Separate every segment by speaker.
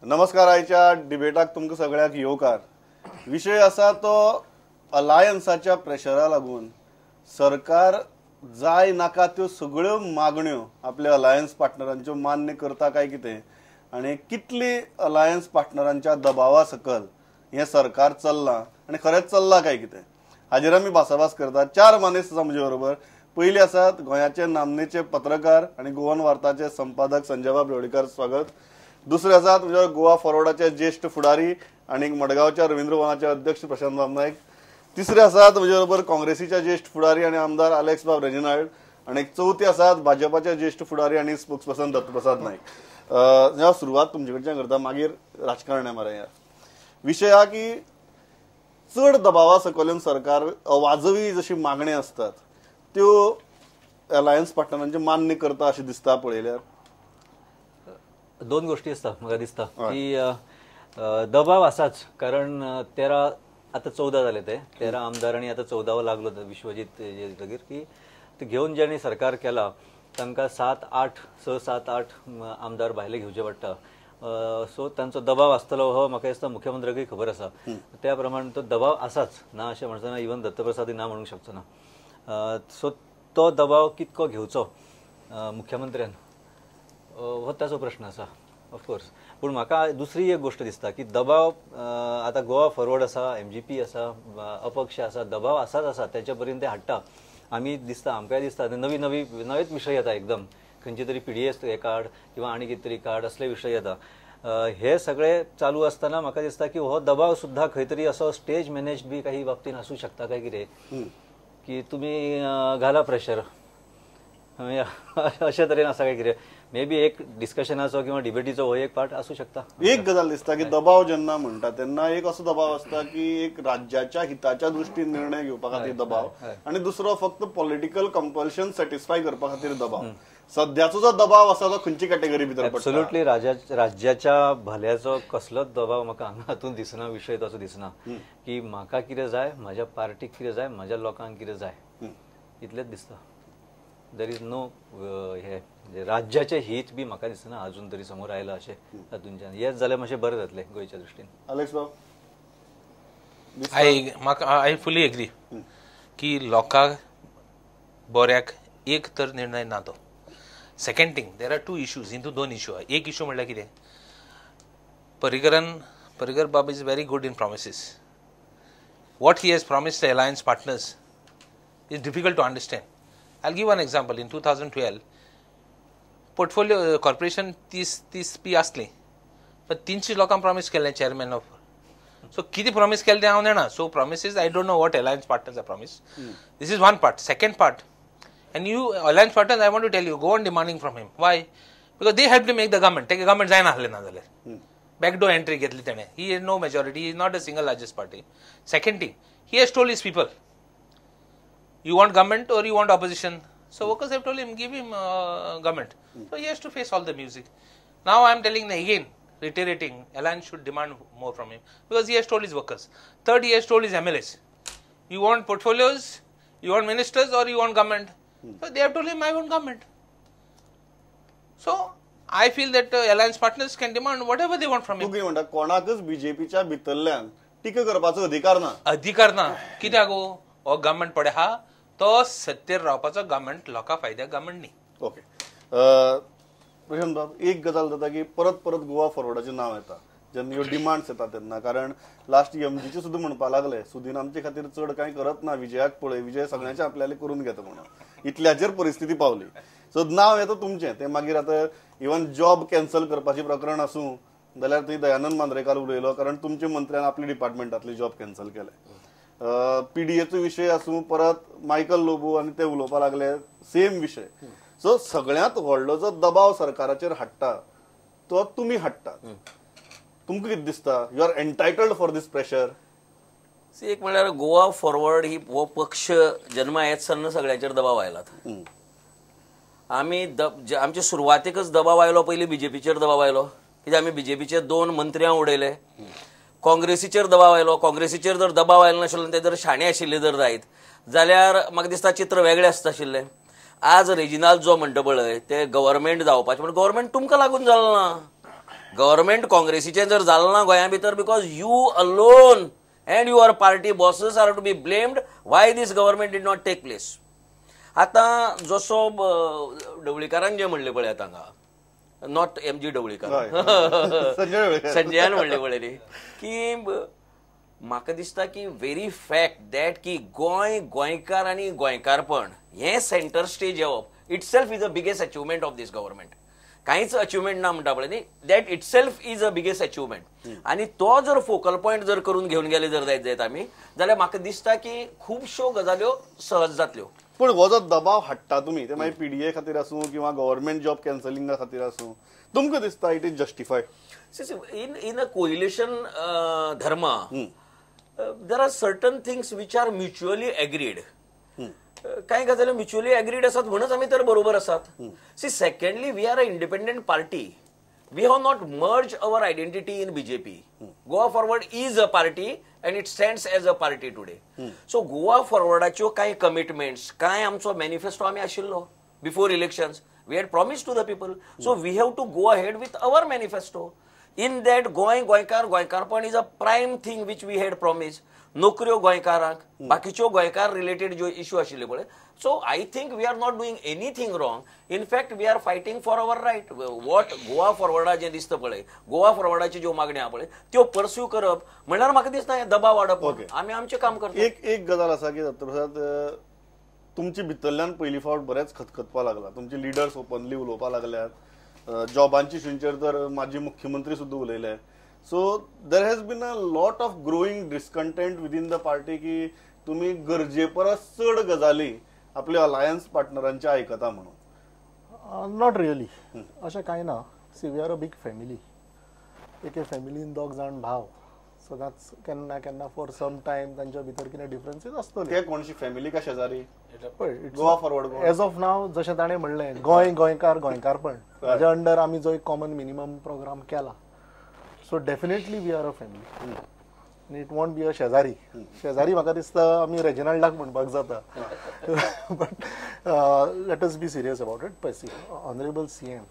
Speaker 1: नमस्कार. आयच्या डिबेटाक तुमकां सगळ्यांक येवकार. विशय आसा तो अलायन्साच्या प्रेशरा लागून सरकार जाय नाका त्यो सगळ्यो मागण्यो आपल्या अलायन्स पार्टनरांच्यो मान्य करता काय कितें आनी कितली अलायन्स पार्टनरांच्या दबावा सकल हें सरकार चल्लां आनी खरेंच चल्लां काय कितें हाजेर आमी भासाभास करतात. चार मानेस्त आसा म्हजे बरोबर. पयली आसात गोंयाचे नामनेचे पत्रकार आनी गोवन वार्ताचे संपादक संजयबाब रेवडीकर, स्वागत. दुसरे आसात म्हणजे गोवा फॉरवर्डाचे ज्येष्ठ फुडारी आनी मडगांवच्या रवींद्र भवनाचे अध्यक्ष प्रशांतबाब नायक. तिसरे आसात म्हजे बरोबर काँग्रेसीचे ज्येष्ठ फुडारी आनी आमदार आलेक्स बाब रेजिनाल्ड आनी चवथे आसात भाजपाचे ज्येष्ठ फुडारी आनी स्पोक्सपर्सन दत्तप्रसाद नायक. जेन्ना सुरवात तुमचे कडच्यान करता, मागीर राजकारण्या मरे. विशय हा की चड दबावा सकयल सरकार अवाजवी जशी मागणी आसतात त्यो अलायन्स पार्टनरांचे मान्य करता अशें दिसता पळयल्यार.
Speaker 2: दोन गोष्टी आसता म्हाका दिसता की दबाव आसाच, कारण 13 आतां 14 जाले ते 13 आमदार आनी आतां 14वो लागलो विश्वजीत येतगीर की ते घेवन ज्यांनी सरकार केला तांकां 7 8 6 7 8 आमदार भायले घेवचे पडटा. सो तांचो दबाव आसतलो हो म्हाका दिसता मुख्यमंत्र्याकूय खबर आसा. त्या प्रमाणे तो दबाव आसाच ना अशें म्हणचो ना, इवन दत्तप्रसादूय ना म्हणूंक शकचो ना. सो तो दबाव कितको घेवचो मुख्यमंत्र्यान हो ताचो प्रश्न आसा ऑफकोर्स. पूण म्हाका दुसरी एक गोश्ट दिसता की दबाव आतां गोवा फॉरवर्ड आसा, एमजीपी आसा, अपक्ष आसा, दबाव आसाच आसा तेच्या पर्यंत ते हाडटा. आमी दिसता आमकांय दिसता नवी नवी नवेच विशय येता एकदम, खंयची तरी पीडीएस काड किंवा आनी कितें तरी काड असले विशय येता. हे सगळे चालू आसतना म्हाका दिसता की हो दबाव सुद्दां खंय तरी असो स्टेज मॅनेज बी काही बाबतीन आसूं शकता काय कितें की तुमी घाला प्रेशर अशे तरेन आसा काय कितें. मे बी एक डिस्कशनाचो किंवा डिबेटीचो हो एक पार्ट आसूं शकता.
Speaker 1: एक गजाल दिसता की दबाव जेन्ना म्हणटा तेन्ना एक असो दबाव आसता की एक राज्याच्या हिताच्या दृश्टीन निर्णय घेवपा खातीर दबाव आनी दुसरो फक्त पॉलिटिकल कंपल्शन सॅटिस्फाय करपा खातीर दबाव. सद्याचो जो दबाव आसा तो खंयची कॅटेगरी भितर पडटा?
Speaker 2: एब्सोल्युटली राज्याच्या भल्याचो कसलोच दबाव म्हाका हांगा हातूंत दिसना, विशय तसो दिसना की म्हाका कितें जाय, म्हाज्या पार्टीक कितें जाय, म्हाज्या लोकांक कितें जाय, इतलेंच दिसता. There is no हे राज्याचे हित बी म्हाका दिसना अजून तरी समोर आयला अशें तातूंतल्यान. येस जाल्यार मातशें बरें जातलें गोंयच्या दृश्टीन.
Speaker 1: आलेक्स बाब,
Speaker 3: म्हाका I fully agree की लोकांक बऱ्याक एक तर निर्णय ना तो. Second thing, there are two issues. हितून दोन इशू आहा. एक इशू म्हणल्यार कितें, Parrikar Bab is very good in promises. What he has promised the alliance partners is difficult to understand. I'll give one example. In 2012, portfolio corporation 30 P आसली, पण 300 लोकांक promise केलें चेअरमॅन ऑफ. सो कितें promise केलें तें हांव जाणा. So promises I don't know what alliance partners are promise. This is one part. Second part, and you alliance partners, I want to tell you, go on demanding from him. Why? Because they help to make the government. तेगे government जायना आसलें ना जाल्यार backdoor entry घेतली तेणें. He has no majority, he is not a single largest party. Second thing, he has told his people, you want government or you want opposition? So workers have told him, give him government. So he has to face all the music. Now I am telling again, reiterating, alliance should demand more from him because he has told his workers. Third, he has told his MLAs, you want portfolios, you want ministers or you want government? So they have told him, I want government. So I feel that alliance partners can demand whatever they want from him.
Speaker 1: तूं कितें म्हणटा, कोणाकच बीजेपीच्या भितरल्यान टिका करपाचो अधिकार ना?
Speaker 3: अधिकार ना. कित्याक गो हो गव्हर्मेंट पळय आहा तो सत्तेर रावपाचो गव्हर्मेंट, लोकां फायद्याक गव्हर्मेंट न्ही.
Speaker 1: ओके प्रशांत बाब, एक गजाल जाता की परत परत गोवा फॉरवर्डाचें नांव येता जेन्ना ह्यो डिमांड्स येता तेन्ना, कारण लास्ट एमजीचे सुद्दां म्हणपाक लागले सुदीन आमचे खातीर चड कांय करत ना, विजयाक पळय, विजय सगळ्यांचे आपल्याले करून घेता म्हणून इतल्याचेर परिस्थिती पावली. सो नांव येता तुमचें तें मागीर आतां इवन जॉब कॅन्सल करपाचें प्रकरण आसूं जाल्यार थंय दयानंद मांद्रेकार उलयलो, कारण तुमच्या मंत्र्यान आपल्या डिपार्टमेंटांतले जॉब कॅन्सल केले. पीडीएचो विशय आसूं, परत मायकल लोबो आनी ते उलोवपाक लागले सेम विशय. सो सगळ्यांत व्हडलो जो दबाव सरकाराचेर हाडटा तो तुमी हाडटात. तुमकां कितें दिसता, you are entitled for this pressure?
Speaker 4: एक म्हणल्यार गोवा फॉरवर्ड ही हो पक्ष जन्मा येत सावन सगळ्यांचेर दबाव आयला. आमी आमचे सुरवातेकच दबाव आयलो, पयलीं बीजेपीचेर दबाव आयलो कित्याक आमी बीजेपीचे 2 मंत्र्यांक उडयले. काँग्रेसीचेर दबाव आयलो, काँग्रेसीचेर जर दबाव आयलो नाशिल्लो ते जर शाणे आशिल्ले जर जायत जाल्यार म्हाका दिसता चित्र वेगळें आसता आशिल्लें. आज रेजिनाल्ड जो म्हणटा पळय ते गव्हर्मेंट जावपाचें, पूण गव्हर्मेंट तुमकां लागून जालें ना. गव्हर्मेंट काँग्रेसीचें जर जालें ना गोंया भितर, because you alone and your party bosses are to be blamed why this government did not take place. आतां जसो ढवळीकारान जें म्हणलें पळयात हांगा, not M G Dhavalikar, संजयान म्हणलें पळय न्ही की म्हाका दिसता की व्हेरी फॅक्ट that की गोंय, गोंयकार आनी गोंयकारपण हें सेंटर स्टेज येवप itself is a biggest achievement of this government. कांयच अचिवमेंट ना म्हणटा पळय न्ही, that itself is a biggest achievement. आनी तो जर फोकल पॉयंट जर करून घेवन गेले जर जायत जायत आमी, जाल्यार म्हाका दिसता की खुबश्यो गजाल्यो सहज जातल्यो.
Speaker 1: पूण हो जो दबाव हाडटा तुमी, ते मागीर पीडीए खातीर आसूं किंवा गव्हर्मेंट जॉब कॅन्सलिंगा खातीर आसूं, तुमकां दिसता it is justified?
Speaker 4: In a coalition dharma there are certain things which are mutually agreed. कांय गजाली म्युच्युअली एग्रीड आसात म्हणूनच आमी तर बरोबर आसात. See, secondly we are a independent party. We have not merge our identity in BJP. Goa Forward is a party and it stands as a party today. So Goa फॉरवर्डाच्यो कांय commitments, कांय आमचो manifesto आमी आशिल्लो before elections, we had promise to the people. So we have to go ahead with our manifesto. In that Goa, गोंयकार, गोंयकारपण is a prime thing which we had promise. नोकऱ्यो गोंयकारांक, बाकीच्यो गोंयकार रिलेटेड ज्यो इश्यू आशिल्ले पळय. So I think we are not doing anything wrong. In fact we are fighting for our right. What Goa फॉरवर्डा जें दिसता पळय, गोवा फॉरवर्डाच्यो ज्यो मागण्यो आहा पळय त्यो पर्स्यू करप म्हणल्यार म्हाका दिसना हें दबाव वाडप. आमी आमचें काम करता.
Speaker 1: एक एक गजाल आसा की दत्तप्रसाद, तुमचे भितरल्यान पयली फावट बरेंच खतखतपा लागला, तुमचे लिडर्स ओपनली उलोवपा लागल्यात, जॉबांची इशूंचेर तर माजी मुख्यमंत्री सुद्दां उलयले. So there has been a lot of growing discontent within the party की तुमी गरजे परस चड गजाली आपल्या अलायन्स पार्टनरांचे आयकता म्हणून.
Speaker 5: Not really, अशें कांय ना. See, we are a big family. एके फॅमिलीन दोग जाण भाव सदांच केन्ना केन्ना फॉर सम टायम तांच्या भितर कितें डिफरन्सीस आसतले.
Speaker 1: ते कोणशी फॅमिली का शेजारी?
Speaker 5: पळय,
Speaker 1: Goa Forward
Speaker 5: as of now जशें ताणें म्हणलें, गोंय, गोंयकार, गोंयकारपण हाज्या अंडर आमी जो एक कॉमन मिनिमम प्रोग्राम केला, so definitely we are a family आनी it won't be a शेजारी. शेजारी म्हाका दिसता आमी रेजिनाल्डाक म्हणपाक जाता. But let us be serious about it. पळय, see, honourable CM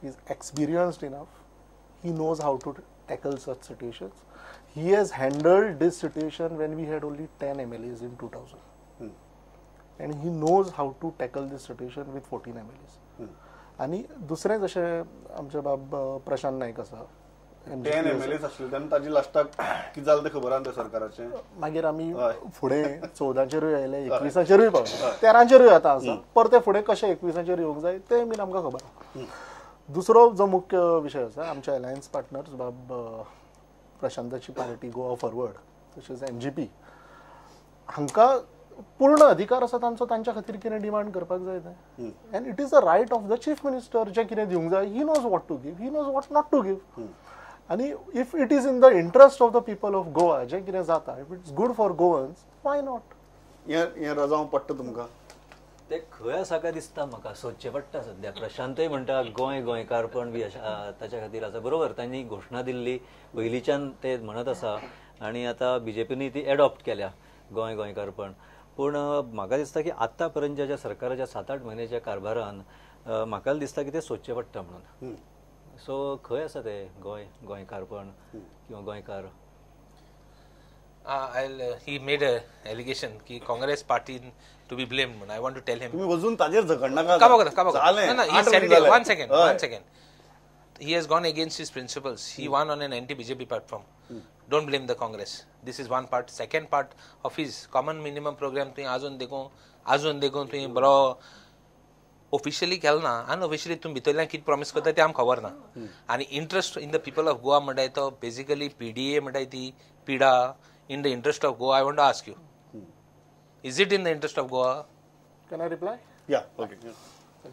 Speaker 5: is experienced enough. He knows how to tackle such situations. He has handled this situation when we had only 10 MLAs in 2000. And he knows how to tackle this situation with 14 MLAs. आनी दुसरें जशें आमचे बाब प्रशांत नायक आसा,
Speaker 1: 10 MLAs आशिल्ले तेन्ना ताजी लास्टाक कितें जालें तें खबर आहा सरकाराचें.
Speaker 5: मागीर आमी फुडें 14चेरूय आयले, 21चेरूय पावले, 13चेरूय आतां आसा. परते फुडें कशें 21चेर येवंक जाय तें बीन आमकां खबर आहा. दुसरो जो मुख्य विशय आसा, आमचे अलायन्स पार्टनर्स बाब प्रशांताची पार्टी गोवा फॉरवर्ड तशेंच MGP हांकां पूर्ण अधिकार आसा तांचो तांच्या खातीर कितें डिमांड करपाक जाय तें. And it is a right of the chief minister जें कितें दिवंक जाय. He knows what to give, he knows what not to give. आनी if it is in the interest of the people of Goa जें कितें जाता, if it's good for Goans, why not?
Speaker 1: हें रजांव पडटा तुमकां?
Speaker 2: ते खंय आसा काय दिसता म्हाका, सोदचें पडटा सद्या. प्रशांतय म्हणटा गोंय, गोंयकारपण बी ताच्या खातीर आसा. बरोबर, तांणी घोशणा दिल्ली पयलींच्यान ते म्हणत आसा आनी आतां बीजेपीनी ती एडॉप्ट केल्या गोंय, गोंयकारपण. पूण म्हाका दिसता की आतां पर्यंतच्या ज्या सरकाराच्या 7-8 म्हयन्याच्या कारभारान म्हाका दिसता की ते सोदचें पडटा म्हणून. सो खंय आसा ते गोंय, गोंयकारपण किंवा गोंयकार?
Speaker 3: He made a allegation ki Congress party to be blamed. I want to tell him.
Speaker 1: तुम्ही अजून ताजेर झगडनाका.
Speaker 3: No, no, he said it. One second, one second. He has gone against his principles. He won on an anti-BJP platform. Don't blame the Congress. This is one part. Second part of his common minimum program. तुही आजून देखून तुही बरो officially केलो ना, unofficially तुमी भितरल्यान कितें प्रॉमीस करता तें आमकां खबर ना. आनी interest in the people of Goa म्हणटाय तो बेसिकली PDA म्हणटाय ती पिडा. In the interest of Goa, I want to ask you, is it in the interest of Goa?
Speaker 5: Can I reply?
Speaker 1: Yeah, okay.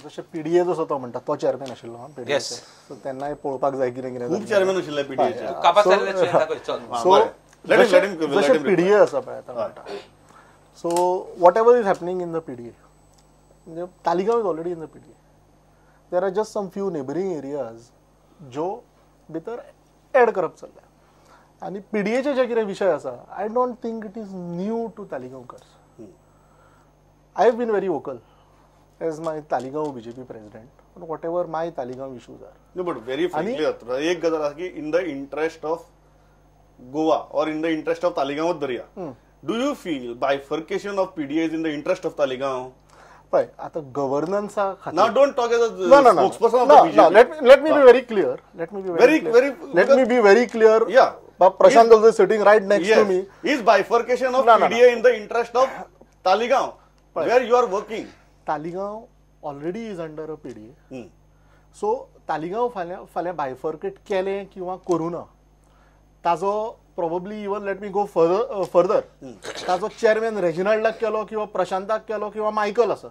Speaker 5: जशें PDA जसो तो म्हणटा तो चेअरमॅन आशिल्लो, सो तेन्नाय पळोवपाक जाय कितें कितें.
Speaker 1: खूब चेअरमॅन आशिल्ले PDA.
Speaker 5: सो जशें PDA आसा पळय आतां म्हणटा, so whatever is happening in the PDA, म्हणजे Taleigao is already in the PDA. There are just some few neighbouring areas ज्यो भितर एड करप चल्ल्या. आनी PDAचे जे कितें विशय आसा, I don't think it is new to Talegaonkars. I have been very vocal as my Taleigao BJP president. on whatever my Taleigao issues are.
Speaker 1: No, but very frankly, एक गजाल आसा की in the interest of Goa or in the interest of Taleigao धरया, do you feel bifurcation of PDA is in the interest of Taleigao?
Speaker 5: पळय आतां गव्हर्नन्सा खातीर
Speaker 1: Now don't talk as a
Speaker 5: No, no, no.
Speaker 1: spokesperson of
Speaker 5: no,
Speaker 1: the BJP.
Speaker 5: No, let me be very clear. Let me be very,
Speaker 1: Very,
Speaker 5: clear.
Speaker 1: very.
Speaker 5: Let me be very clear.
Speaker 1: Yeah.
Speaker 5: Prashant also is sitting right next to me.
Speaker 1: Is bifurcation of
Speaker 5: No, no,
Speaker 1: PDA in the interest of Taleigao, where you are working?
Speaker 5: Taleigao already is under a PDA. So Taleigao फाल्यां bifurcate केलें किंवा करूं ना, ताजो probably even let me go further. ताजो chairman रेजिनाल्डाक केलो किंवा प्रशांताक केलो किंवा मायकल आसा,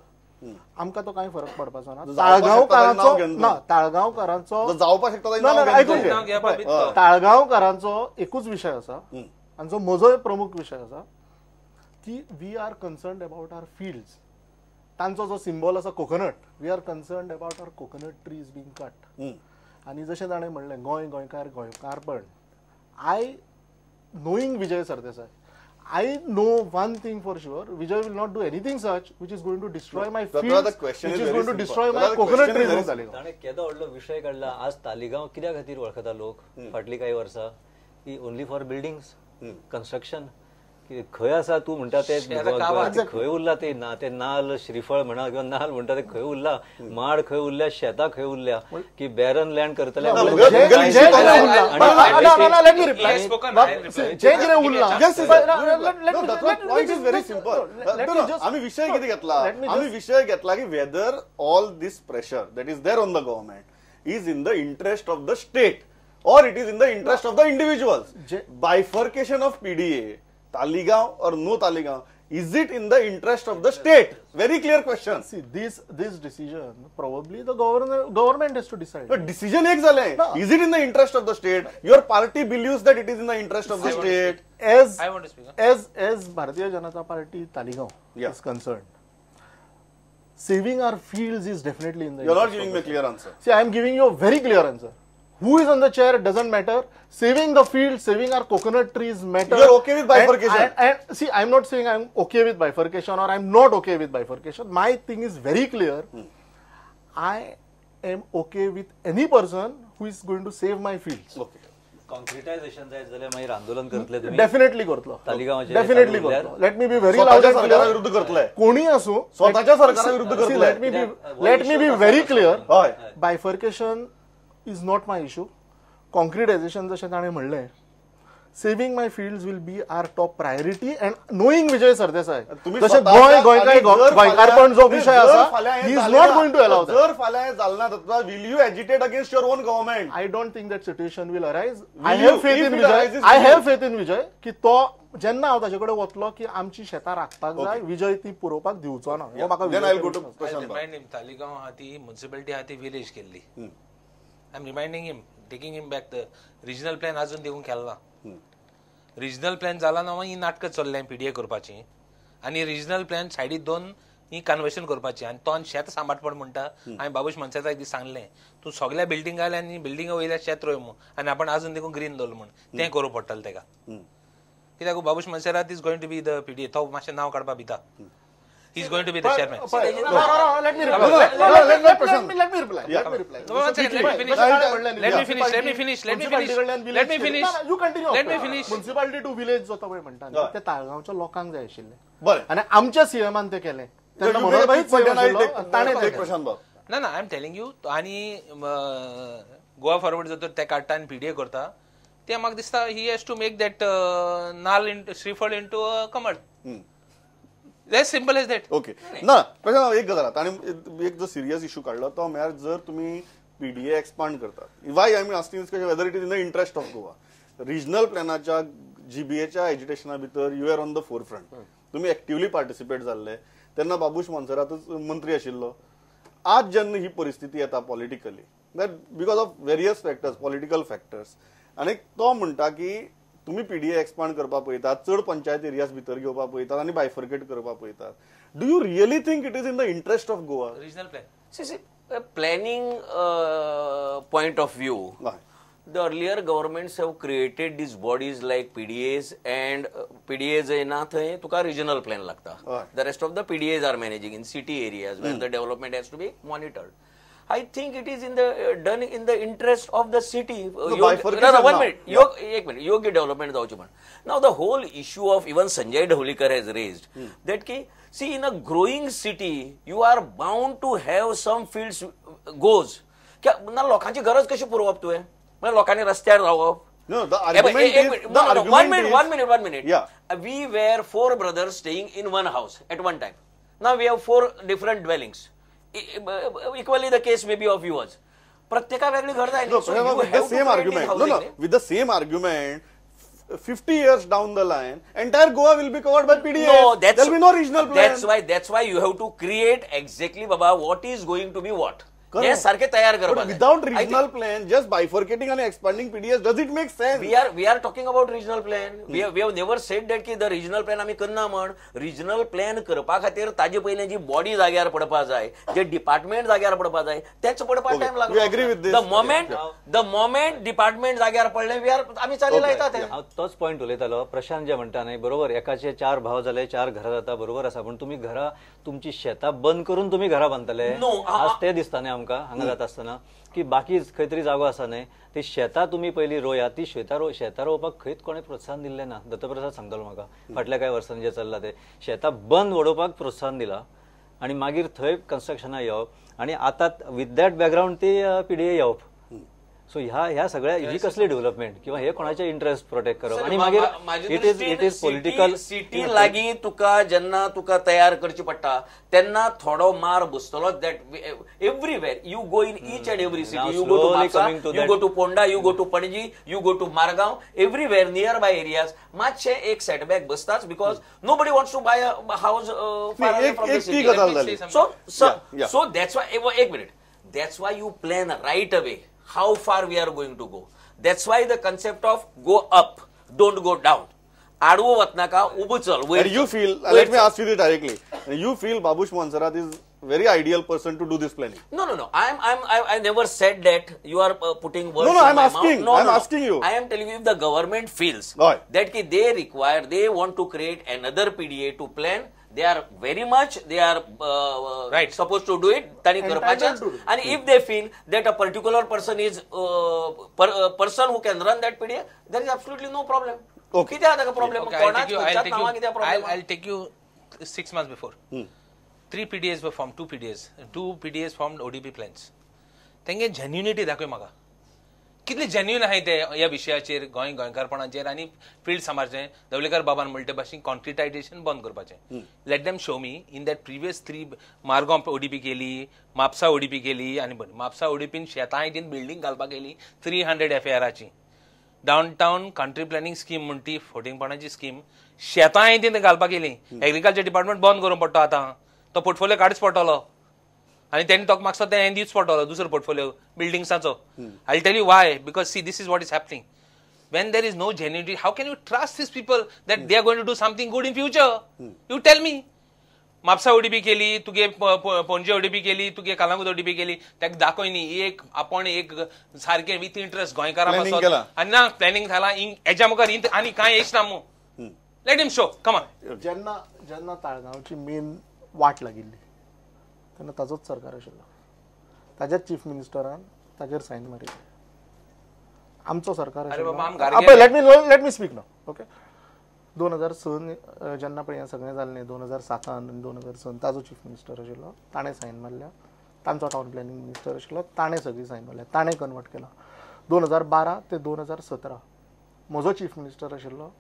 Speaker 5: आमकां तो कांय फरक पडपाचो ना. ताळगांवकारांचो ना, ताळगांवकारांचो
Speaker 1: जावपाक शकता.
Speaker 5: आयकून घे, ताळगांवकारांचो एकूच विशय आसा आनी जो म्हजोय प्रमुख विशय आसा की we are concerned about our fields. तांचो जो सिंबॉल आसा coconut, we are concerned about our coconut trees being cut. आनी जशें ताणें म्हणलें गोंय गोंयकार गोंयकारपण, I knowing Vijay Sardesai, I know one thing for sure, Vijay will not do anything such which is going to destroy my fields, which is going to destroy my coconut trees.
Speaker 2: ताणें केदो व्हडलो विशय काडला. आज तालिगांव कित्या खातीर वळखता लोक फाटली कांय वर्सां की ओनली फॉर बिल्डिंग्स कन्स्ट्रक्शन. खंय आसा तूं म्हणटा ते खंय उरला ते ना, ते नाल श्रीफळ म्हणा किंवा नाल म्हणटा ते खंय उरला, माड खंय उरल्या, शेतां खंय उरल्या, की बॅरन लँड करतले.
Speaker 1: आमी विशय कितें घेतला, आमी विशय घेतला की whether all this pressure that is there on the government is in the interest of the state or it is in the interest of the individuals. Bifurcation of PDA, Taleigao or no Taleigao, is it in the interest of the state? Very clear question.
Speaker 5: See, this decision probably the government has to decide.
Speaker 1: But decision ek zale. No. Is it in the interest of the state? Your party believes that it is in the interest of the state.
Speaker 5: As
Speaker 3: I want to speak.
Speaker 5: As Bharatiya Janata Party Taleigao is concerned, saving our fields is definitely in the.
Speaker 1: You are not giving me a clear answer.
Speaker 5: See, I am giving you a very clear answer. Who is on the chair doesn't matter. Saving the field, saving our coconut trees matter.
Speaker 1: You are okay with bifurcation?
Speaker 5: And see, I am not saying I am okay with bifurcation or I am not okay with bifurcation. My thing is very clear. I am okay with any person who is going to save my fields.
Speaker 1: Okay.
Speaker 2: Concretisation जायत जाल्यार मागीर आंदोलन करतले तुम्ही?
Speaker 5: Definitely करतलो.
Speaker 2: तालिगांवाचें
Speaker 5: definitely करतलो. Let me be very loud and clear.
Speaker 1: विरुद्ध करतले
Speaker 5: कोणी आसूं,
Speaker 1: स्वतःच्या सरकारा विरुद्ध करतले.
Speaker 5: Let me be very clear. Bifurcation is not my issue. Concretization जशें ताणें म्हणलें, saving my fields will be our top priority. And knowing Vijay Sardesai, जशें गोंय गोंयकार गोंयकारपण जो विशय आसा, he is not going to allow that.
Speaker 1: जर फाल्यां हें जालें ना तत्वा, will you agitate against your own government?
Speaker 5: I don't think that situation will arise. I have faith in Vijay. I have faith in Vijay की तो जेन्ना हांव ताजे कडेन वतलो की आमची शेतां राखपाक जाय, विजय ती पुरोवपाक दिवचो ना. हो म्हाका
Speaker 3: तालिगांव आहा ती म्युनिसिपालिटी आहा ती विलेज केल्ली. I am reminding him, taking him back the regional plan अजून दिवंक केला ना. रिजनल प्लॅन जाला ना, ही नाटकां चल्ल्या पीडीए करपाची आनी रिजनल प्लॅन सायडीक दोन ही कन्वर्शन करपाची. आनी तो शेत सांबाळपण म्हणटा. हांवें बाबूश मनशाक एक दीस सांगलें, तूं सगळ्या बिल्डिंग आयले आनी बिल्डिंगा वयल्या शेत रोय म्हूण, आनी आपण अजून देखून ग्रीन दवरलो म्हूण तें करूं पडटलें तेका. कित्याक Babush Monserrate is going to be the PDA, तो मातशें नांव काडपा भिता. He is going to be the chairman.
Speaker 5: No, let me reply. Let me reply.
Speaker 3: Yeah. Let me reply. No, one second. Let me finish. Let me finish. Let me finish. Let me finish.
Speaker 5: You continue.
Speaker 3: Let me finish.
Speaker 5: Municipality to village जो पळय म्हणटा न्ही, ते ताळगांवच्या लोकांक जाय आशिल्लें.
Speaker 1: बरें.
Speaker 5: आनी आमच्या सीएमान ते केलें. तेन्ना मनोहर ताणें
Speaker 1: प्रशांत बाब.
Speaker 3: ना ना, I am telling you. आनी गोवा फॉरवर्ड जर ते काडटा आनी पीडीए करता, ते म्हाका दिसता he has to make that नाल श्रीफळ इंटू अ कमळ. As simple as that.
Speaker 1: Okay. ना प्रशांत, एक गजाल आनी एक जो सिरियस इशू काडलो तो म्हळ्यार जर तुमी पीडीए एक्सपांड करतात, why I am asking this question whether it is in the interest of Goa. Regional प्लॅनाच्या जीबीएच्या एजिटेशना भितर you are on the forefront, तुमी एक्टिवली पार्टिसिपेट जाल्ले. तेन्ना बाबूश मोन्सेरातूच मंत्री आशिल्लो. आज जेन्ना ही परिस्थिती येता politically, that because of various factors, political factors, आनी तो म्हणटा की तुम्ही पीडीए एक्सपांड करपाक पळयतात, चड पंचायत एरियाज भितर घेवपाक पळयतात आनी बायफर्केट करपाक पळयतात. Do you really think it is in the interest of Goa?
Speaker 3: Regional plan.
Speaker 4: See, planning point of view, the earlier governments have created these bodies like PDAs and PDAs ना थंय तुका regional plan लागता. The rest of the PDAs are managing in city areas where the development has to be monitored. I think it is in the done in the interest of the city. 1 minute, एक minute, योग्य development जावची म्हण. Now the whole issue of even Sanjay Dhavalikar has raised that की see in a growing city you are bound to have some fields goes. ना लोकांची गरज कशी पुरोवप तुवें, म्हणजे लोकांनी रस्त्यार रावप.
Speaker 1: No, the argument is, the argument
Speaker 4: one minute.
Speaker 1: Yeah.
Speaker 4: We were 4 brothers staying in one house at one time. Now we have 4 different dwellings. Equally the case may be of yours. प्रत्येका वेगळी घर जाय.
Speaker 1: No, with the same argument. No, with the same argument, 50 years down the line, entire Goa will be covered by PDA.
Speaker 4: No, that's,
Speaker 1: there will be no regional plan.
Speaker 4: That's why you have to create exactly, Baba, what is going to be what. हे सारखे तयार करपाक.
Speaker 1: Without regional plan, just bifurcating and expanding PDS, does it make sense?
Speaker 4: We are talking about regional plan. We have never said that की the regional plan आमी करना म्हण. Regional plan करपा खातीर ताजे पयलीं जी बॉडी जाग्यार पडपा जाय, जे डिपार्टमेंट जाग्यार पडपा जाय, तेच पडपा टायम लागलो.
Speaker 1: You agree with this?
Speaker 4: The moment department जाग्यार पडले, we are आमी चाली लायता ते.
Speaker 2: हांव तोच पॉयंट उलयतालो. प्रशांत जे म्हणटा न्ही बरोबर, एकाचे 4 भाव जाले, 4 घरां जाता, बरोबर आसा. पूण तुमी घरां तुमची शेतां बंद करून तुमी घरां बांदतले आज ते दिसता न्ही आमकां हांगा जाता आसतना की बाकी खंय तरी जागो आसा न्ही, ती शेतां तुमी पयलीं रोया. ती शेतां रोवपाक खंयच कोणें प्रोत्साहन दिल्लें ना. दत्तप्रसाद सांगतालो म्हाका फाटल्या कांय वर्सांनी जें चल्लां तें, शेतां बंद वडोवपाक प्रोत्साहन दिलां आनी मागीर थंय कन्स्ट्रक्शनां येवप आनी आतां विथ that background ती पीडीए येवप. सो ह्या सगळ्या ही कसली डेव्हलपमेंट किंवा हे कोणाचे इंटरेस्ट प्रोटेक्ट करप आनी मागीर it is political.
Speaker 4: City लागीं तुका जेन्ना तुका तयार करची पडटा तेन्ना थोडो मार बसतलो. That everywhere you go in each and every city, you go to Mapusa, you go to Ponda, you go to Panaji, you go to Margao, everywhere near by areas मातशे एक setback बसताच, because nobody wants to buy a house far away from the city. So that's why, एक minute, that's why you plan right away how far we are going to go. That's why the concept of go up, don't go down. आडवो वतनाका उबो चल.
Speaker 1: And you feel, let me ask you this directly, you feel Babush Monserrate is very ideal person to do this planning?
Speaker 4: No. I never said that. You are putting words
Speaker 1: no,
Speaker 4: in
Speaker 1: I'm
Speaker 4: my
Speaker 1: asking.
Speaker 4: Mouth. No,
Speaker 1: I'm
Speaker 4: no,
Speaker 1: asking you.
Speaker 4: I am telling you, if the government feels that ki they require, they want to create another PDA to plan, they are very much, they are right supposed to do it. Tani karpache. And if they feel that a particular person is person who can run that PDA, there is absolutely no problem.
Speaker 1: Okay.
Speaker 4: किती आता problem?
Speaker 3: Okay, I'll take you 6 months before. 3 PDAs were formed, 2 PDAs. 2 PDAs formed ODP plans. तेंगे genuinity दाखय म्हाका. कितले genuine आहाय ते ह्या विशयाचेर, गोंय गोंयकारपणाचेर आनी फिल्ड सांबाळचें. दवलेकर बाबान म्हणटे भाशेन कॉन्क्रिटायजेशन बंद करपाचें. Let them show me in that previous 3 Margao ODP केली, म्हापसा ओडीपी केली आनी म्हापसा ओडीपीन शेतां हितीन बिल्डींग घालपाक केली 300 एफआरआची. Down town country planning scheme म्हण ती फोटिंगपणाची स्कीम शेतां हितीन घालपाक केली. एग्रीकल्चर डिपार्टमेंट बंद करूंक पडटा आतां, तो पोर्टफोलियो काडच पडटलो आनी तेणी तो मागसो तें दिवच पडटलो दुसरो portfolio बिल्डिंग्साचो. I tell you why, because see this is what is happening. When there is no genuinity, how can you trust these people that they are going to do something good in future? You tell me. Mapusa ODP केली, तुगे Panaji ODP केली, तुगे Calangute ODP केली, ताका दाखय न्ही एक आपूण एक सारकें विथ इंट्रस्ट गोंयकारां पासत आनी ना प्लॅनिंग जालां हेज्या मुखार आनी कांय येच ना मू. Let him show, come on.
Speaker 5: जेन्ना जेन्ना ताळगांवची मेन वाट लागिल्ली तेन्ना ताजोच सरकार आशिल्लो, ताज्याच चीफ मिनिस्टरान ताजेर सायन मारिल्ली. आमचो सरकार आशिल्लो. Let me speak now. Okay, 2006 जेन्ना पळय हें सगळें जालें, 2007 आनी 2006 ताजो चीफ मिनिस्टर आशिल्लो, ताणें सायन मारल्या. तांचो टावन प्लॅनिंग मिनिस्टर आशिल्लो, ताणें सगळी सायन मारल्या, ताणें कन्वर्ट केला. 2012 ते 2017 म्हजो चीफ मिनिस्टर आशिल्लो,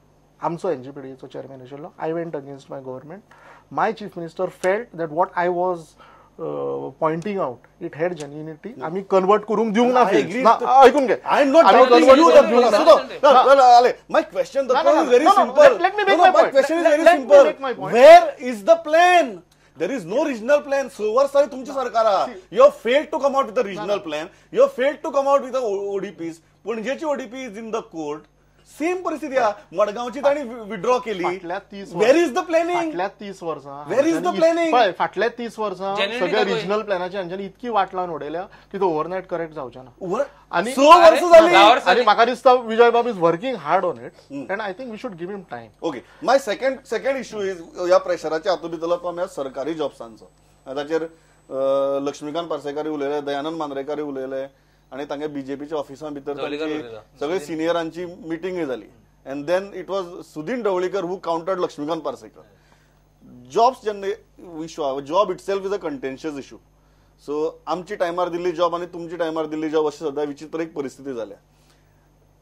Speaker 5: आमचो एनजीपीडीएचो चेअरमॅन आशिल्लो. I went against my government. My chief minister felt that what I was pointing out, it had genuinity. आमी कन्वर्ट करूंक दिवंक ना. आयकून घे.
Speaker 1: I am not doubting you. My question is very simple.
Speaker 5: Let me make my point.
Speaker 1: Question is very simple. Where is the plan? There is no regional plan. 6 वर्सां तुमच्या सरकारा, you have failed to come out with a regional plan, you have failed to come out with ODPs. पणजेची ODP is in the court. Same परिस्थिती आहा. मडगांवची तांणी withdraw केली. Where is the planning?
Speaker 5: फाटल्या 30 वर्सां
Speaker 1: where is the planning?
Speaker 5: पळय, फाटल्या 30 वर्सां सगळ्या रिजनल प्लॅनाची हांच्यानी इतकी वाट लावन उडयल्या की तो ओवरनायट करेक्ट जावचें ना. आनी
Speaker 1: 6 वर्सां जाली
Speaker 5: आनी म्हाका दिसता विजय बाब is working hard on it and I think we should give him time.
Speaker 1: Okay, my second issue is ह्या प्रेशराच्या हातूंत भितरलो तो आमी सरकारी जॉब्सांचो. ताचेर लक्ष्मीकांत पार्सेकार उलयले, दयानंद मांद्रेकार उलयले आनी तांगे बीजेपीच्या ऑफिसां भितर सगळे सिनियरांची मिटिंगय जाली. And then it was Sudin Dhavalikar who countered Laxmikant Parsekar. Jobs जेन्ना issue, job itself is a contentious issue. So आमची टायमार दिल्ली जॉब आनी तुमची टायमार दिल्ली जॉब अशी सद्या विचित्र एक परिस्थिती जाल्या.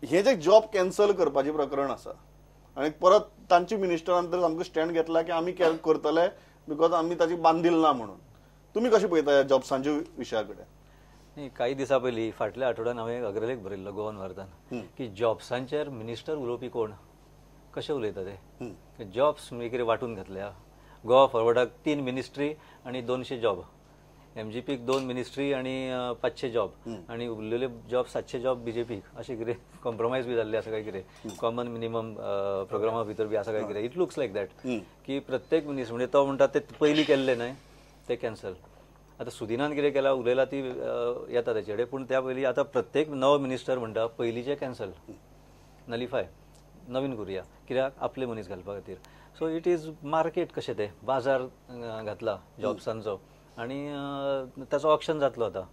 Speaker 1: हे जे जॉब कॅन्सल करपाचें प्रकरण आसा आनी परत तांची मिनिस्टरान तर सामको स्टँड घेतला की आमी करतले because आमी ताची बांदील ना म्हणून. तुमी कशें पळयता ह्या जॉब्सांच्या विशया कडेन?
Speaker 2: न्ही, काही दिसां पयलीं फाटल्या आठवड्यान हांवें एक अग्रलेख बरयल्लो गोवन भारतान की जॉब्सांचेर मिनिस्टर उलोवपी कोण, कशें उलयता ते. जॉब्स म्हणजे कितें वांटून घातल्या. गोवा फॉरवर्डाक 3 मिनिस्ट्री आनी 200 जॉब, एमजीपीक 2 मिनिस्ट्री आनी 500 जॉब आनी उरलेले जॉब 700 जॉब बीजेपीक, अशें कितें कॉम्प्रोमायज बी जाल्लें आसा काय कितें कॉमन मिनिमम प्रोग्रामा भितर बी आसा काय कितें. It looks like that की प्रत्येक मिनिस्टर म्हणजे तो म्हणटा ते पयलीं केल्ले न्हय ते कॅन्सल. आतां सुदिनान कितें केलां उलयला ती येता तेचे कडेन, पूण त्या पयलीं आतां प्रत्येक नवो मिनिस्टर म्हणटा पयलींचे कॅन्सल, नलिफाय, नवीन करुया कित्याक आपले मनीस घालपा खातीर. सो it is market कशें तें बाजार घातला जॉब्सांचो आनी ताचो ऑक्शन जातलो आतां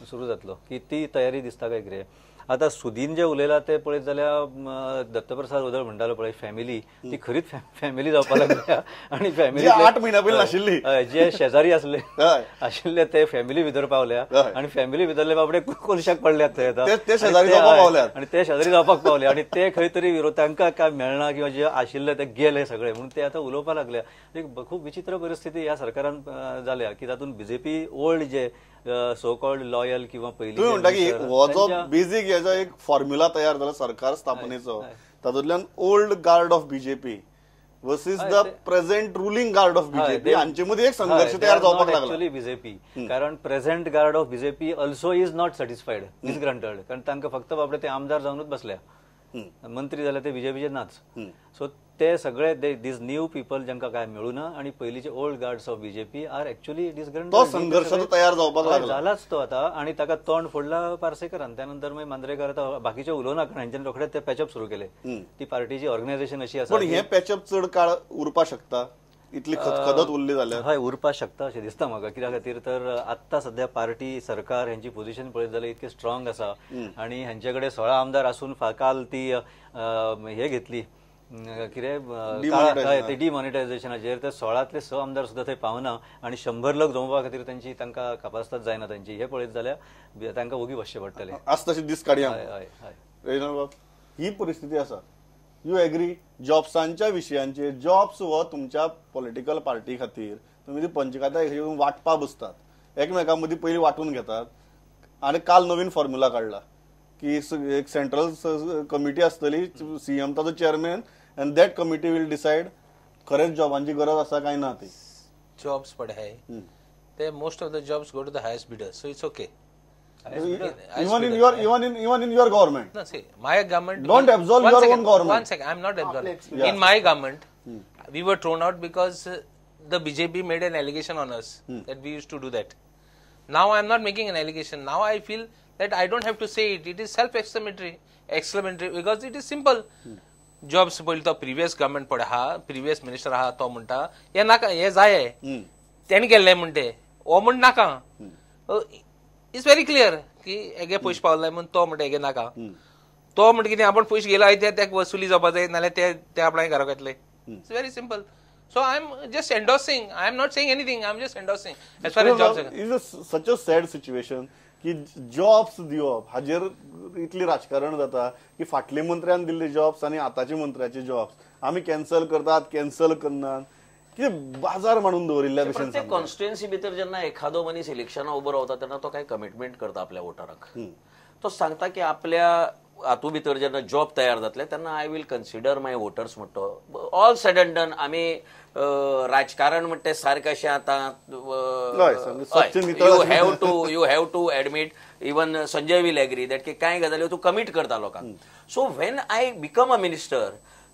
Speaker 2: सुरू जातलो की ती तयारी दिसता काय कितें. आतां सुदीन जें उलयलां तें पळयत जाल्यार दत्तप्रसाद वदळ म्हणटालो पळय फॅमिली, ती खरीच फॅमिली जावपाक लागल्या. आनी फॅमिली
Speaker 1: 8 म्हयन्या पयलीं आशिल्ली,
Speaker 2: जे शेजारी आसले आशिल्ले ते फॅमिली भितर पावल्या आनी फॅमिली भितरले बाबडे कोनशाक पडल्यात थंय आतां, आनी ते शेजारी जावपाक पावले आनी ते खंय तरी विरोध तांकां काय मेळना किंवा जे आशिल्ले ते गेले सगळे म्हणून ते आतां उलोवपाक लागल्या. एक खूब विचित्र परिस्थिती ह्या सरकारान जाल्या की तातूंत बीजेपी ओल्ड जे सो कॉल्ड लॉयल किंवा पयलीं
Speaker 1: तुम्ही म्हणटा की हो जो बेजीक हेजो एक फॉर्म्युला तयार जाला सरकार स्थापनेचो, तातूंतल्यान old guard of BJP versus the present ruling guard of BJP हांचे मदीं एक संघर्श तयार जावपाक लागला.
Speaker 2: एक्चुअली बीजेपी, कारण present guard of BJP also is not satisfied, disgruntled, कारण तांकां फक्त बाबडे ते आमदार जावनूच बसल्या, मंत्री जाल्यार ते बीजेपीचे नाच. सो ते सगळे these new people जांकां काय मेळूना आनी पयलींचे old guards of BJP are actually disgruntled.
Speaker 1: तो संघर्श तयार जावपाक लागला,
Speaker 2: जालाच तो आतां. आनी ताका तोंड फोडला पार्सेकरान, त्यानंतर मागीर मांद्रेकार आतां बाकीचे उलोवना कारण हांच्यान रोखडेच ते पॅचअप सुरू केले. ती पार्टीची ऑर्गनायझेशन अशी आसा.
Speaker 1: पण हे पॅचअप चड काळ उरपाक शकता इतली खतखदत उरली जाल्यार?
Speaker 2: हय, उरपाक शकता अशें दिसता म्हाका. कित्या खातीर तर आत्तां सद्या पार्टी सरकार हेंची पोझिशन पळयत जाल्यार इतकें स्ट्रॉंग आसा आनी हेंचे कडेन 16 आमदार आसून काल ती हे घेतली कितें ते डिमॉनिटायझेशनाचेर, ते 16तले 6 आमदार सुद्दां थंय पावना आनी 100 लोक जमोवपा खातीर तांची तांकां कापास्ताद जायना तांची. हे पळयत जाल्यार तांकां ओगी बसचें पडटलें.
Speaker 1: आज तशी दीस काडया.
Speaker 2: हय हय,
Speaker 1: ही परिस्थिती आसा. You agree जॉब्सांच्या विशयांचेर? जॉब्स हो तुमच्या पॉलिटिकल पार्टी खातीर तुमी ती पंचखाद्या वांटपा बसतात, एकमेकां मदीं पयलीं वांटून घेतात. आनी काल नवीन फॉर्म्युला काडला की एक सेंट्रल कमिटी आसतली, सीएम ताचो chairman, and that committee will decide खरेंच जॉबांची गरज आसा काय ना ती.
Speaker 3: जॉब्स पडे हाय ते most of the jobs go to the highest bidder, so it's okay.
Speaker 1: Even in your government.
Speaker 3: No, see, my government.
Speaker 1: Don't absolve your own government.
Speaker 3: One second, I'm not absolving. Yeah. In my government, we were thrown out because the BJP made an allegation on us that we used to do that. Now I'm not making an allegation. Now I feel that I don't have to say it. It is self-exclamatory, because it is simple. Jobs पयलीं तो previous government पळय आहा, previous minister आहा, तो म्हणटा हे नाका, हे जाय तेणें केल्लें म्हणटे, हो म्हण नाका. It's very clear की हेगे पयशे पावले म्हूण तो म्हणटा हेगे नाका, तो म्हणटा कितें आपूण पयशे गेला ते तेका वसुली जावपा जाय, नाल्यार ते आपणाक घरा येतले. It's very simple. So I am just endorsing, I am not saying anything, I am just endorsing as far as jobs.
Speaker 1: Is such a sad situation की जॉब्स दिवप हाजेर इतली राजकारण जाता की फाटले मंत्र्यान दिल्ले जॉब्स आनी आतांचे मंत्र्याचे जॉब्स आमी कॅन्सल करतात, कॅन्सल करनात, कितें बाजार मांडून दवरिल्ल्या भशेन.
Speaker 4: प्रत्येक कॉन्स्टिट्युएन्सी भितर जेन्ना एखादो मनीस इलेक्शना उबो रावता तेन्ना तो काय कमिटमेंट करता आपल्या वोटरांक. तो सांगता की आपल्या हातूं भितर जेन्ना जॉब तयार जातले तेन्ना I will consider my voters म्हणटो. ऑल सेड एंड डन आमी राजकारण म्हणटे तें सारकें अशें आतां you have to admit, even Sanjay will agree that की कांय गजाल्यो तूं कमीट करता लोकांक. So when I become a minister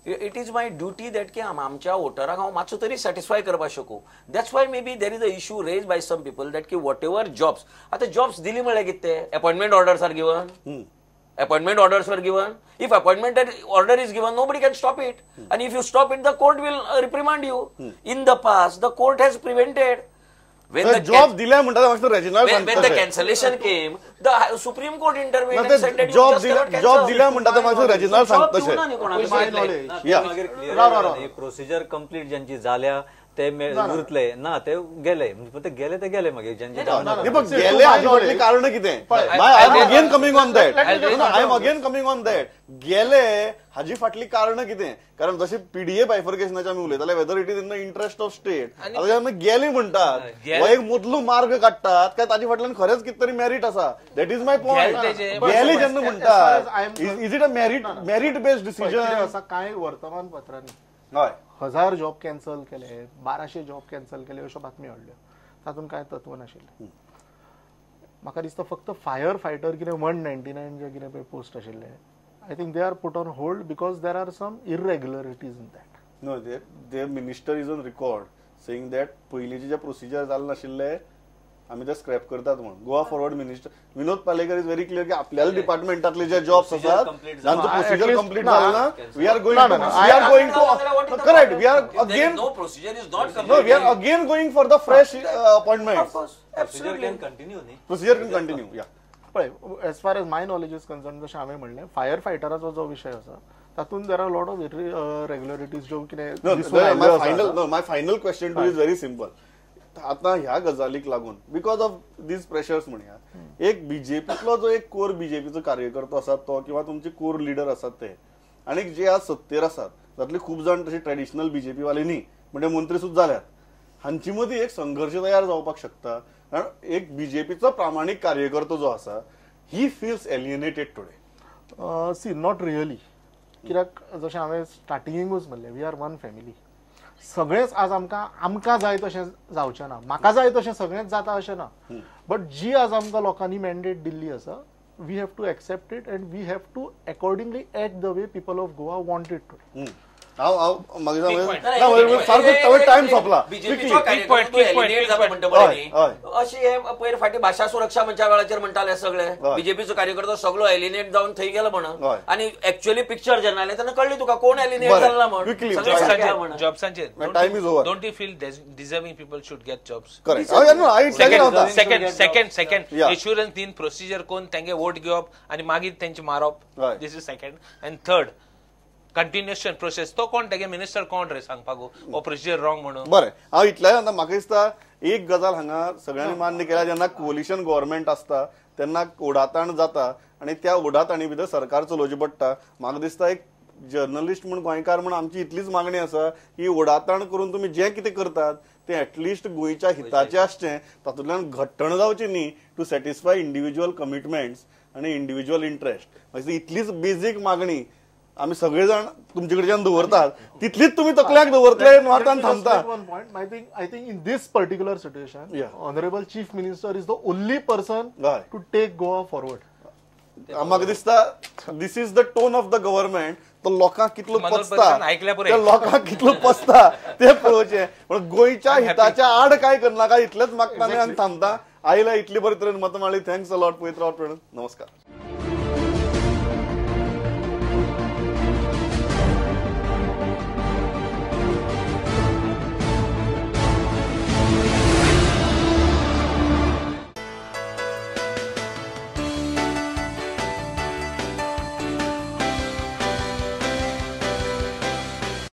Speaker 4: it is my duty that की आमच्या वोटरांक हांव मातसो तरी सॅटिस्फाय करपाक शकूं. That's why maybe there is a issue raise by some people that की what ever jobs, आतां जॉब्स दिली म्हळ्यार कितें ते appointment orders are given, appointment orders were given. If appointment order is given, nobody can stop it. And if you stop it, the court will reprimand you. In the past, the court has prevented.
Speaker 1: Job दिल्या म्हणटा
Speaker 4: When the cancellation came, the Supreme Court intervened and said that you
Speaker 1: job
Speaker 4: just cannot cancel.
Speaker 1: Job दिल्या म्हणटा ते मातसो Reginald सांगता तशें.
Speaker 2: Procedure complete ज्यांची जाल्या ते उरतले ना, ते गेले, ते गेले ते गेले मागीर ज्यांचे
Speaker 1: गेले हाजे फाटलीं कारणां कितें? I am again coming on that, I am again coming on that. गेले हाजी फाटली कारणां कितें? कारण जशें पीडीए बायफर्केशनाचे आमी उलयताले, whether it is in the interest of state, आतां आमी गेले म्हणटात हो एक मदलो मार्ग काडटात काय ताजे फाटल्यान खरेंच कितें तरी मेरीट आसा? That is my point. गेले जेन्ना म्हणटात, is it a merit based decision?
Speaker 5: आसा कांय वर्तमानपत्रांनी
Speaker 1: हय
Speaker 5: 1000 जॉब कॅन्सल केले, 1200 जॉब कॅन्सल केले अश्यो बातमी हाडल्यो, तातूंत कांय तत्व नाशिल्लें. म्हाका दिसता फक्त फायर फायटर कितें 199 जे कितें पळय पोस्ट आशिल्ले, I think they are put on hold because there are some irregularities in that.
Speaker 1: No, the minister is on record saying that पयलींचे जे प्रोसिजर जाल नाशिल्ले आमी ते स्क्रॅप करतात म्हणून. Goa forward minister Vinod Palekar is very clear की आपल्याला डिपार्टमेंटातले जे jobs आसात जांचो प्रोसिजर कंप्लीट जालो ना, we are going to correct, we are again
Speaker 4: no procedure is not complete,
Speaker 1: no we are again going for the fresh appointment.
Speaker 2: Procedure can continue न्ही,
Speaker 1: procedure can continue. या
Speaker 5: पळय, as far as my knowledge is concern, जशें हांवें म्हणलें, fire फायटराचो जो विशय आसा तातूंत there are lot of irregularities ज्यो कितें.
Speaker 1: My final question too is very simple. आता ह्या गजालीक लागून because of these pressures म्हणया, एक बीजेपीतलो जो एक कोर बीजेपीचो कार्यकर्तो आसा तो किंवा तुमचे कोर लिडर आसात ते आनी जे आज सत्तेर आसात तातले खूब जाण तशे ट्रेडिशनल बीजेपी वाले न्ही, म्हणजे मंत्री सुद्दां जाल्यात, हांचे मदीं एक संघर्श तयार जावपाक शकता. कारण एक बीजेपीचो प्रामाणीक कार्यकर्तो जो आसा he feels alienated today.
Speaker 5: See, not really, कित्याक जशें हांवें स्टार्टिंगूच म्हणलें, we are one family. सगळेच आज आमकां आमकां जाय तशें जावचें ना, म्हाका जाय तशें सगळेंच जाता अशें ना, बट जी आज आमकां लोकांनी मॅन्डेट दिल्ली आसा, we have to accept it and we have to accordingly act the way people of Goa want it today.
Speaker 1: Time सोंपला.
Speaker 4: अशी हे पयर फाटी भाशा सुरक्षा मंचा वेळाचेर म्हणटाले सगळे बीजेपीचो कार्यकर्तो सगळो एलिनेट जावन थंय गेलो म्हणून, आनी एक्च्युअली पिक्चर जेन्ना आयलें तेन्ना कळ्ळें तुका कोण एलिनेट जाला म्हण.
Speaker 3: जॉब्सांचेर don't you feel deserving people should get jobs? Second second assurance दिन प्रोसिजर कोण तेंगे वोट घेवप आनी मागीर तेंचे मारप, this is second. And third, continuation process, तो कोण तेगे मिनिस्टर कोण रे सांगपाक हो प्रोसिजर रॉंग म्हणून?
Speaker 1: बरें, हांव इतल्यान आतां म्हाका दिसता एक गजाल हांगा सगळ्यांनी मान्य केल्या, जेन्ना कोलिशन गव्हर्मेंट आसता तेन्ना ओढाताण जाता आनी त्या ओढाताणी भितर सरकार चलोवचें पडटा. म्हाका दिसता एक जर्नलिस्ट म्हूण, गोंयकार म्हूण आमची इतलीच मागणी आसा की ओढाताण करून तुमी जें कितें करतात तें एटलिस्ट गोंयच्या हिताचें आसचें, तातूंतल्यान घट्टण जावचें न्ही टू सॅटिस्फाय इंडिव्हिज्युअल कमिटमेंट्स आनी इंडिव्हिज्युअल इंट्रस्ट. इतलीच बेजीक मागणी आमी सगळे जाण तुमचे कडच्यान दवरतात, तितलीच तुमी तकल्याक दवरतले नॉर्थान थांबता.
Speaker 5: I think in this particular situation honourable chief minister is the only person to take Goa forward.
Speaker 1: म्हाका दिसता this is the tone of the government. तो लोकांक कितलो पचता, ते लोकांक कितलो पचता ते पळोवचें, पण गोंयच्या हिताच्या आड काय करनाका इतलेंच मागता आनी थांबता. आयला इतली बरी तरेन मतां मांडली, thanks a lot. पळयत रावत. नमस्कार.